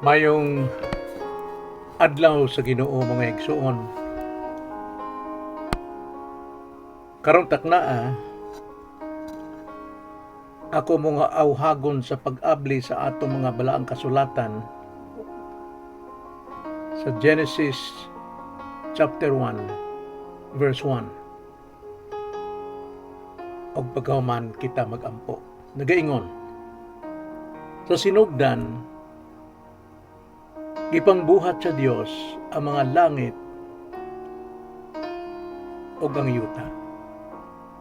Mayong adlaw sa Ginoo, mga igsuon. Karong taknaa, ako mga awhagon sa pag-abli sa atong mga balaang kasulatan sa Genesis chapter 1 verse 1. Og pagkahuman kita magampo. Nagaingon, "Sa sinugdan, gipangbuhat sa Dios ang mga langit ug ang yuta."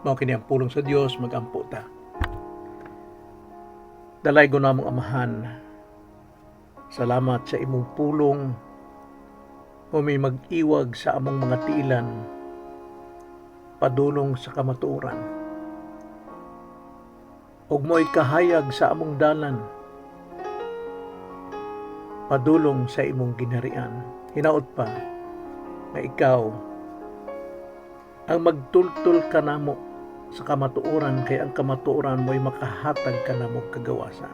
Mao kini ang pulong sa Dios. Magampo ta. Dalaygon namong Amahan, salamat sa imong pulong o may mag-iwag sa among mga tiilan padulong sa kamatuoran. Ug mo'y kahayag sa among dalan padulong sa imong ginharian. Hinaot pa nga ikaw ang magtultol kanamo sa kamatuoran, kay ang kamatuoran mo'y makahatag kanamo kagawasan.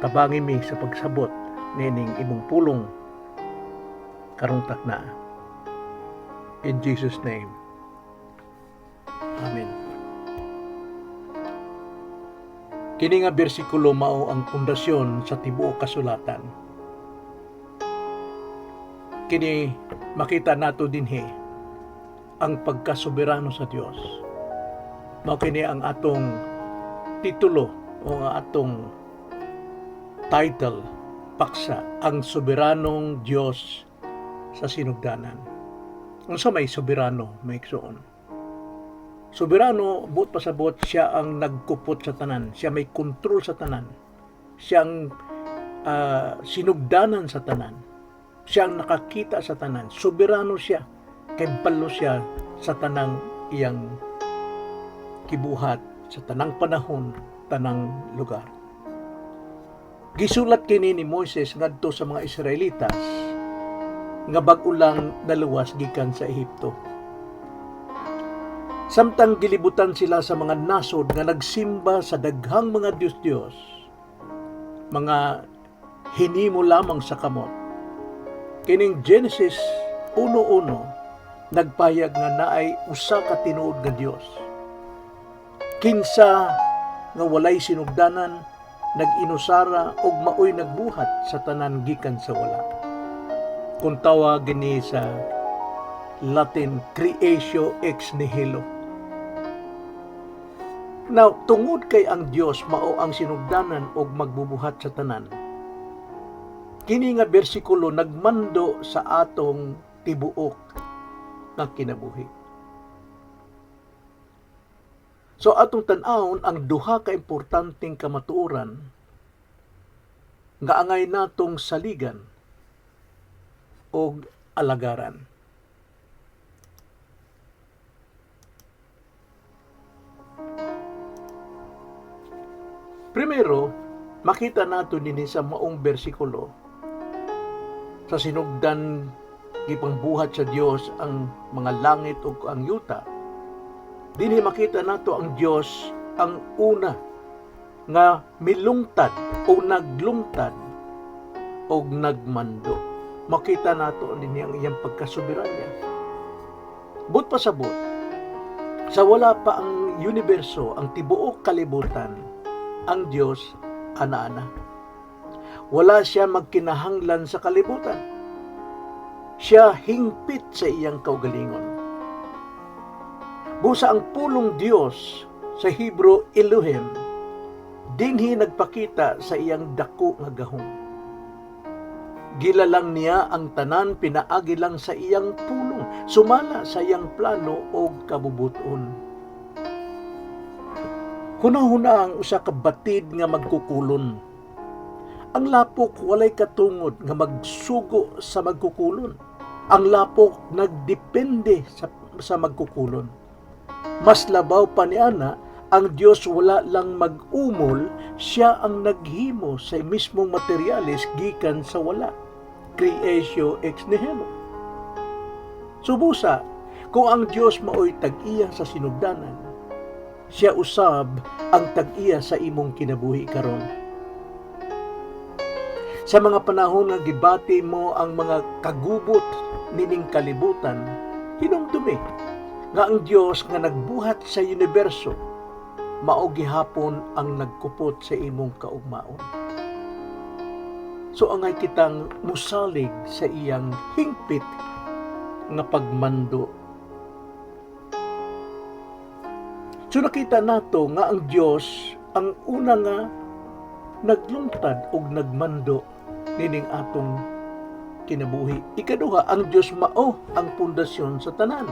Tabangi mi sa pagsabot nining imong pulong karong takna. In Jesus' name. Amen. Kini nga bersikulo mao ang pundasyon sa tibuok kasulatan. Kini makita nato dinhi ang pagkasoberano sa Dios. Mao kini ang atong titulo o ang atong title, paksa, ang soberanong Dios sa sinugdanan. Unsa may soberano, may igsuon? Soberano, buot pasabot, siya ang nagkupot sa tanan. Siya may kontrol sa tanan. Siya ang sinugdanan sa tanan. Siya ang nakakita sa tanan. Soberano siya. Kay balo siya sa tanang iyang kibuhat, sa tanang panahon, tanang lugar. Gisulat kini ni Moises ngadto sa mga Israelitas nga bag-o lang naluwas gikan sa Ehipto. Samtang gilibutan sila sa mga nasod nga nagsimba sa daghang mga Diyos-Diyos, mga hinimo lamang sa kamot, kining Genesis 1:1 nagpahayag nga naay usa ka tinuod nga Dios. Kinsa nga walay sinugdanan, nag-inusara og maoy nagbuhat sa tanan gikan sa wala. Kung tawag gini sa Latin, creatio ex nihilo. Now, tungod kay ang Dios mao ang sinugdanan og magbubuhat sa tanan, kini nga bersikulo nagmando sa atong tibuok nga kinabuhi. So atong tan-awon ang duha ka importanteng kamatuoran nga angay natong saligan og alagaran. Primero, makita nato dinhi sa maong bersikulo, sa sinugdan gipangbuhat sa Dios ang mga langit ug ang yuta. Dinhi makita nato ang Dios ang una nga milungtad o naglungtad og nagmando. Makita nato dinhi ang iyang pagkasoberanya. But pasabot, sa wala pa ang universo, ang tibuok kalibutan, ang Dios ana-ana. Wala siya magkinahanglan sa kalibutan. Siya hingpit sa iyang kaugalingon. Busa ang pulong Dios, sa Hebrew Elohim, dinhi nagpakita sa iyang dako nga gahom. Gilalang niya ang tanan pinaagi lang sa iyang pulong, sumala sa iyang plano og kabubuton. Hunahuna ang usa ka batid nga magkukulon. Ang lapok walay katungod nga magsugo sa magkukulon. Ang lapok nagdepende sa magkukulon. Mas labaw pa niana, ang Dios wala lang mag-umol, siya ang naghimo sa mismong materyales gikan sa wala. Creatio ex nihilo. Subusa, kung ang Dios maoy tag-iya sa sinugdanan, siya usab ang tag-iya sa imong kinabuhi karon. Sa mga panahon nga gibati mo ang mga kagubot nining kalibutan, hinumdumi nga ang Dios nga nagbuhat sa universo mao gihapon ang nagkupot sa imong kaugmaon. So angay kitang musalig sa iyang hingpit nga pagmando. So nakita nato nga ang Dios ang una nga naglungtad og nagmando nining atong kinabuhi. Ikaduha, ang Dios mao ang pundasyon sa tanan.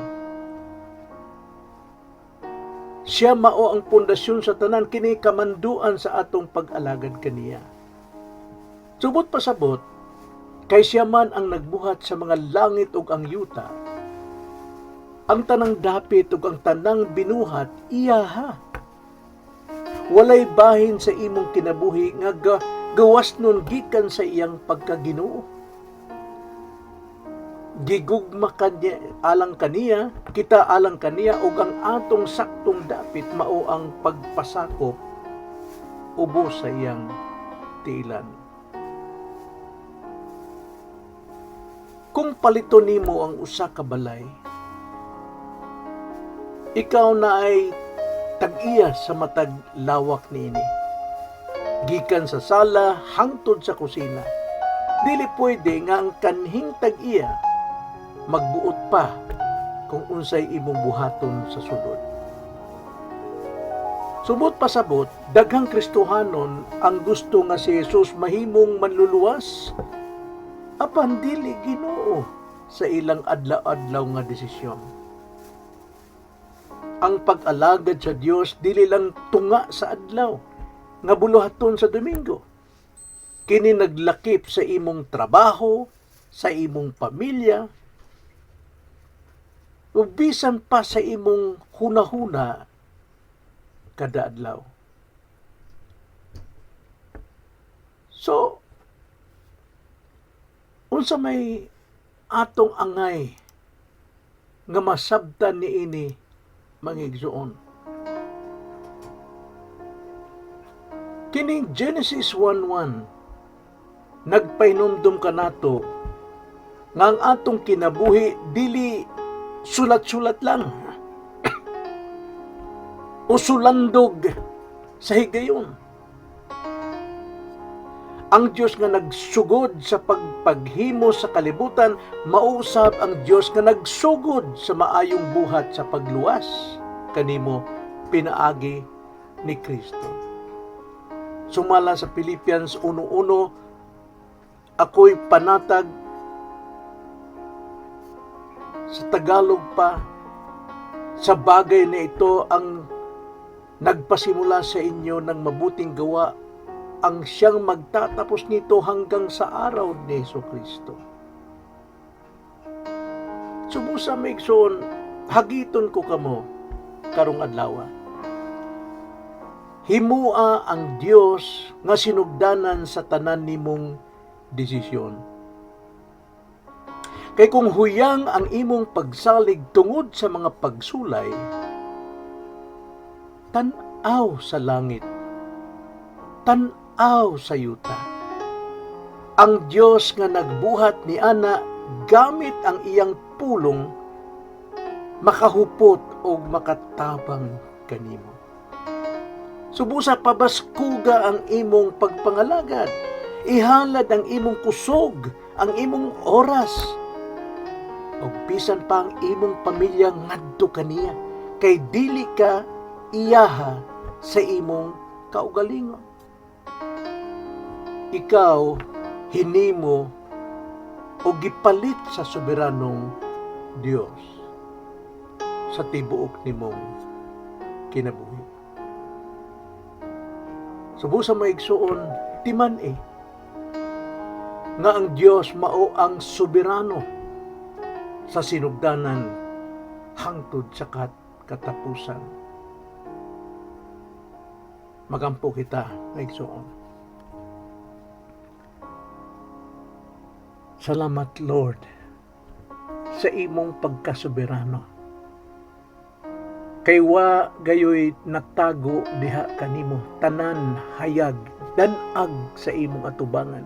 Siya mao ang pundasyon sa tanan, kini kamanduan sa atong pag-alagad kaniya. Subot pasabot, kay siya man ang nagbuhat sa mga langit ug ang yuta. Ang tanang dapit ug ang tanang binuhat iyaha. Walay bahin sa imong kinabuhi nga gawas nun gikan sa iyang pagkaginoo. Gigugma kaniya, alang kaniya, kita alang kaniya, ug ang atong saktong dapit mao ang pagpasakop ubos sa iyang tiilan. Kung palito nimo ang usa ka balay, ikaw na ay tag-iya sa matag lawak niini. Gikan sa sala hangtod sa kusina. Dili pwede nga ang kanhing tag-iya magbuot pa kung unsay imong buhaton sa sulod. Sumot pasabot, daghang Kristohanon ang gusto nga si Jesus mahimong manluluwas, apan dili Ginoo sa ilang adlaw-adlaw nga desisyon. Ang pag-alagad sa Dios dili lang tunga sa adlaw nga buluhaton sa Domingo. Kini naglakip sa imong trabaho, sa imong pamilya, ug bisan pa sa imong hunahuna kada adlaw. So, unsa may atong angay nga masabtan niini, mga igsoon? Kining Genesis 1:1 nagpahinumdum kanato nga ang atong kinabuhi dili sulat-sulat lang o sulandog sa higayon. Ang Dios nga nagsugod sa pagpaghimo sa kalibutan, mausab ang Dios nga nagsugod sa maayong buhat sa pagluwas kanimo pinaagi ni Kristo. Sumala sa Philippians 1:1, ako'y panatag, sa Tagalog pa, sa bagay na ito ang nagpasimula sa inyo ng mabuting gawa, ang siyang magtatapos nito hanggang sa araw ni Hesu Kristo. Sumusa maigsoon, hagiton ko kamo karong adlaw. Himua ang Dios nga sinugdanan sa tanan nimong desisyon. Kay kung huyang ang imong pagsalig tungod sa mga pagsulay, tan-aw sa langit, tan-aw sa yuta. Ang Dios nga nagbuhat ni ana gamit ang iyang pulong, makahupot o makatabang kanimo. Subusa pabaskuga ang imong pagpangalagad. Ihalad ang imong kusog, ang imong oras, og bisan pa ang imong pamilya ngadto kaniya, kay dili ka iyaha sa imong kaugalingon. Ikaw hinimo o gipalit sa soberanong Dios sa tibuok nimong kinabuhi. Subusa maigsuon, timan nga ang Dios mao ang soberano sa sinugdanan hangtod sa katapusan. Magampo kita, maigsuon. Salamat, Lord, sa imong pagkasoberano. Kay wa gayoy natago diha kanimo, tanan hayag, danag sa imong atubangan.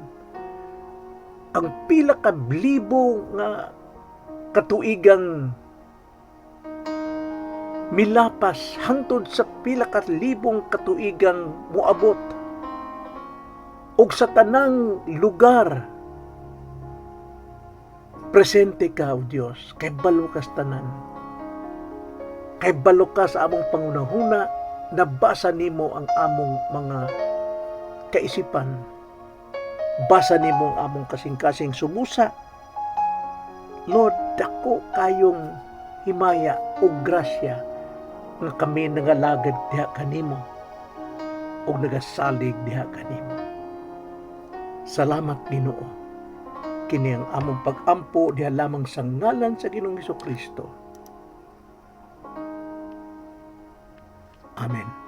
Ang pila ka libo nga katuigang milapas hangtod sa pila ka libong katuigang muabot ug sa tanang lugar, presente ka, O Dios. Kay balo ka sa tanan, kay balo ka sa among panghunahuna. Nabasa nimo ang among mga kaisipan, basa nimo ang among kasing-kasing. Sumusa, Lord, dako kayong himaya ug grasya nga kami nangalagad diha kanimo ug nagasalig diha kanimo. Salamat, Ginoo. Kini ang among pag-ampo diha lamang sa ngalan sa Ginoong Kristo. Amen.